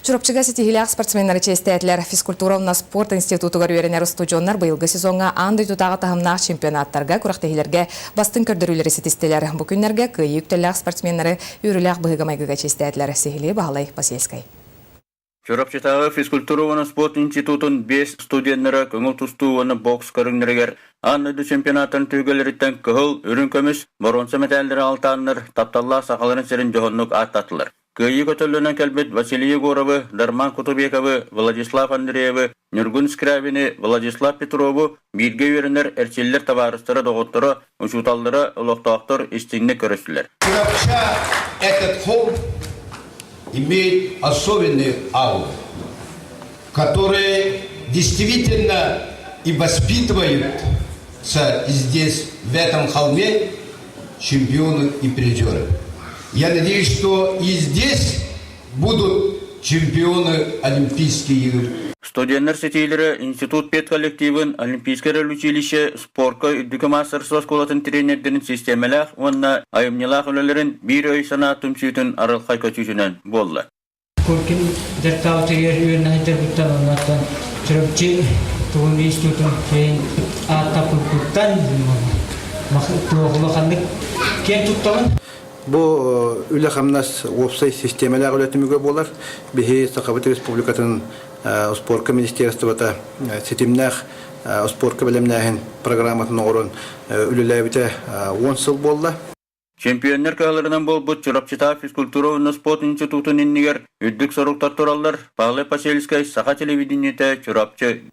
Чурапчыга ситиһиилээх спортсменнары чиэстээтилэр. Физкультура уонна спорт институтугар үөрэнэр устудьуоннар быйылгы сезоҥҥа аан дойдутааҕы таһымнаах чемпионаттарга, күрэхтэһиилэргэ бастыҥ көрдөрүүлэри ситистилэр. Бу күннэргэ кыайыы үктэллээх спортсменнары үөрүүлээх быһыыга-майгыга чиэстээтилэр. Сиһилии Баһылай Посельскай. Чурапчытааҕы физкультура уонна спорт институтун биэс студеннара көҥүл тустуу уонна бокс көрүҥнэригэр аан дойду чемпионаттарын түһүлгэлэриттэн кыһыл, үрүҥ көмүс, боруонса мэтээллэри алтааннар тапталлаах Сахаларын сирин дьоһуннук ааттаатылар. Кыайыы көтөллөнөн кэлбит Василий Егоровы, Дарман Кутубековы, Владислав Андреевы, Ньургун Скрябини, Владислав Петрову бииргэ үөрэнэр эрчиллэр табаарыстара, доҕотторо, учууталлара, олохтоохтор истиҥник көрүстүлэр. Чурапча этот холм имеет особенный ауру, которые действительно и воспитываются здесь, в этом холме, чемпионы и призеры. Я надеюсь, что и здесь будут чемпионы Олимпийских игр. Студеннар ситиилэрэ институт педколлективын Олимпийскай училище спорка үрдүкү маастарыстыба оскуолатын тренердэрин систиэмэлээх уонна айымньылаах үлэлэрин биир өй-санаа түмсүүтүн арылхай көтүүтүнэн буолла. Куркин дьарыктаабытыгар үөрэнэ сылдьарбыттан оннуттан Чурапчы тугун институтун кэлин ааттаппыппыттан улаханнык киэн туттабын. Бу үлэ-хамнас уопсай систиэмэлээх үлэ түмүгэ буолар. Биһи Сахабыт Республикатын спорка министерствота ситимнээх спорка бэлэмнээһин программатын оҥорон үлэлээбитэ 10 сыл буолла. Чемпионнар кыһаларынан буолбут Чурапчытаах физкультура уонна спорт институтун иннигэр үрдүк соруктар тураллар. Павел Посельскай, Саха телевидениетэ, Чурапчы.